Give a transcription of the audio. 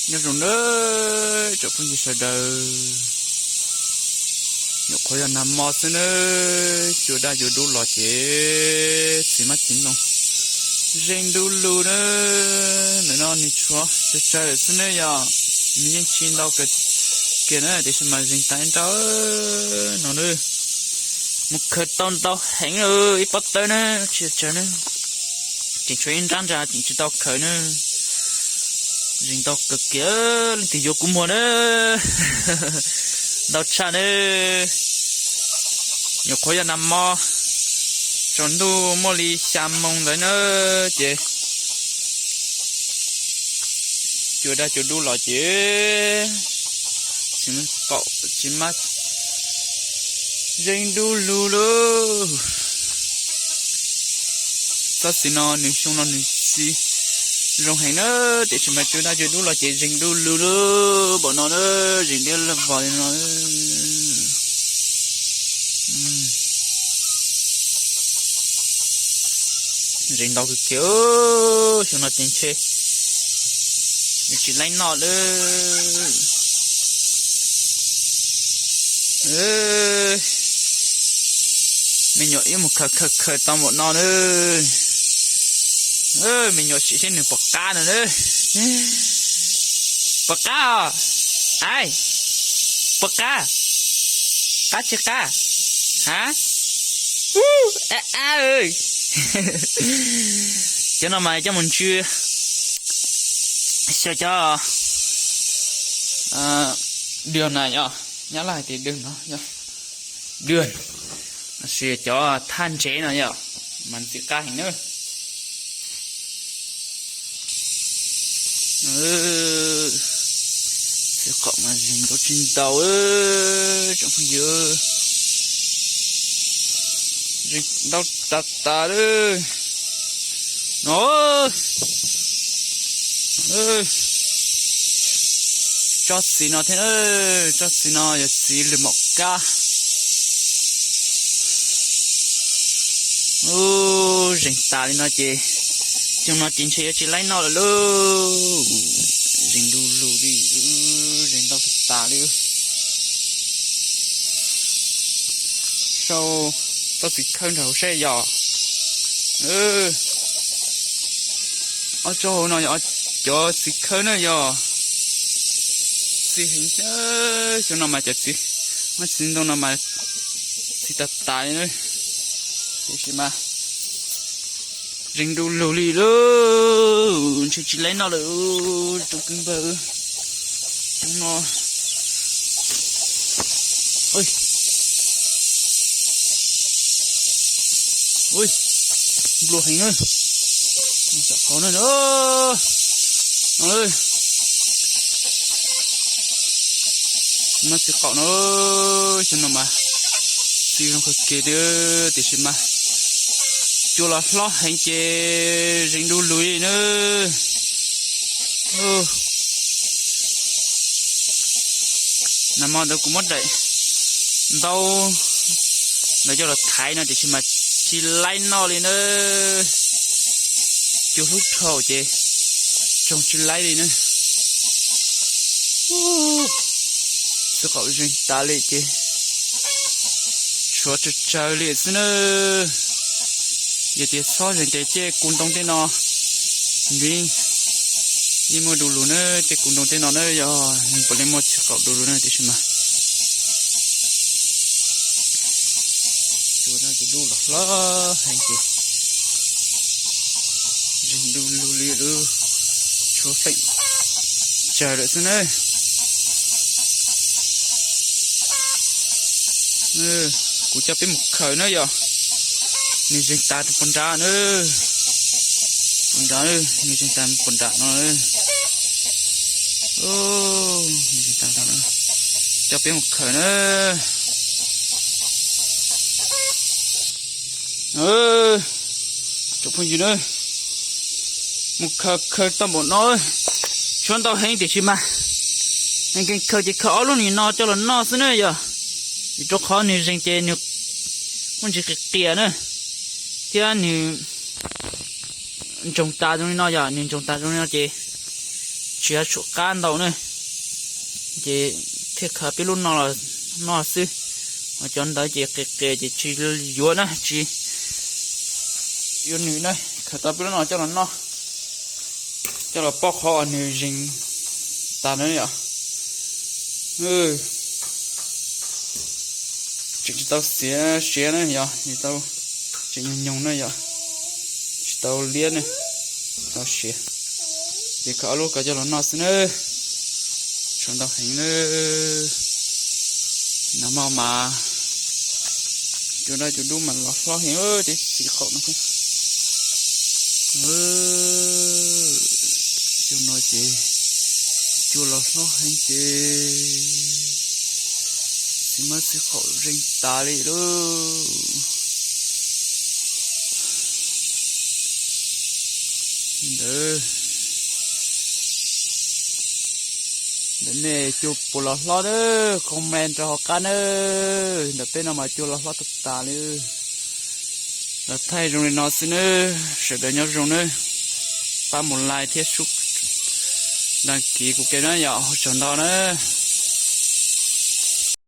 Nyob zoo nawb tsoom phooj ywg sawv daws, nyuam qhuav yog nag hmo xwb nawb, cua daj cua dub los ces txiv mab txiv ntoo zeeg du lug nawb. Ntawm no nws tshuav tsawg tsawg lawm xwb nawb, yog nws yeej tsis ntau kiag na, tiam sis mas zeeg tas nrab no nawb. Mus khaws tau ntau heev, ib pob tawb na, tsis tsawg na, tseem tshuav ib nrab ntsa tseem tsis tau khaws na. Zeeg ntau kawg kiag, leej twg yuav kuv muag na, ntau tshaj na. Nyuam qhuav yog nag hmo, tsaus ntuj muaj li xya moo ntawd na, ces cua daj cua dub los ces txiv mab zeeg du lug lauj. Tsob txiv no nws xyoo no nws txiv zoo heev na, tiam sis mas cua daj cua dub los ces zeeg du lug lauj, npaum no na, zeeg diab vos li no. Zeeg ntau kawg kiag, xyoo no ces ntshe nws tsis laib noj lawm. Me nyuam ib mus khaws khaws khaws tau npaum no na. Me nyuam sim seb nws puas qab no na. Puas qab os? Ai, puas qab? Qab tsis qab? Ha? A, a, cov no mas coj mus ntsw xyaw cov dwg na yom, nyab laj hais tias dwg no yog dwg, lossis cov thaj ntsev no yom, mas ntxim qab heev na. Txiv qaum mas zeeg ntau tsis ntau, tsoom phooj ywg, zeeg ntau tas tas lawm no. Tsob txiv no thiab, tsob txiv no yog txiv lws maum kab. Ub, zeeg tas li no ces xyoo no ces ntshe yuav tsis laib noj lawm lauj. Zeeg du lug li, zeeg ntau tas tas li. Sau tsob txiv khawb nrog hauv saib yom. Ob tsob hauv no yog cov txiv khawb na yog. Txiv heev, xyoo no mas cov txiv, muab txiv ntoo no mas txiv tas tas li na. Tiam sis mas zeeg du lug li lauj, ntshe tsis laib noj lawm tsoom kwv npawg. Xyoo no, ui, nplua heev na. Tom qhov no, no, muab txiv qaum no, xyoo no mas txiv zoo kawg kiag li, tiam sis mas cua los hlob heev ces zeeg du lug li na. Nag hmo ntawd kuv muab daim ntaub ntawd coj los thaiv no tiam sis mas tsis laib noj li na. Cua hlub dhau ces tsoog tsis laib li na. Txiv qaum zeeg tas li ces tshuav tsawg tsawg li xwb na. Yog tias txhob zeeg ces tej kuv ntoo tej no nws yeej muaj du lug na, tej kuv ntoo tej no na yog nws puav leej muaj txiv qaum du lug na tiam sis mas cua no ces dub los hlob heev ces zeeg du lug li lawm, tshuav feem tsawg lawm xwb na. Kuv coj peb mus khaws na yog, nws zeeg tas rau puag nrad na, puag nrad, nws zeeg tas puag nram no, nws zeeg tas, coj peb mus khaws na. Tsoom phooj ywg na, mus khaws khaws tau npaum no, tshuav ntau heev tiam sis mas nkees khaws ces khaws ob lub nim no coj los noj xwb na yog, vim rau qhov nws zeeg ces nws muaj ntsis qias qias na, thiab nws ntsoog tas zoo li no yog, nws ntsoog tas zoo li no ces Tsis tshuav qab ntau ne, ces thiaj khaws peb lub no los noj xwb. Ho cov ntawd ces qis qis ces tsis yuav na, tsis yuav nws na. Khaws tau peb lub no coj los noj, coj los poj qhov uas nws zeeg tas na yom. Tseem tsis tau xiav siav na yom, tseem nyoog nyoog na yom, tsis tau liab ne, tsis tau siav. Ces khaws ob lub ko coj los noj xwb na. Tshuav ntau heev na. Nag hmo mas cua daj cua dub mas los hlob heev, tej txiv qaum no. Xyoo no ces cua los hlob heev ces txiv hmab txiv qaum zeeg tas li lauj. Ntawd, ntawm nej cua puas los hlob na, comment rau hauv qab na. Ntawm peb no mas cua los hlob tas tas li. Los thaij zoo li no xwb nawb, sawv daws nyob zoo nawb. Pab mus like thiab sub, đăng ký kuv kênh na yom, ua tsaug ntau na.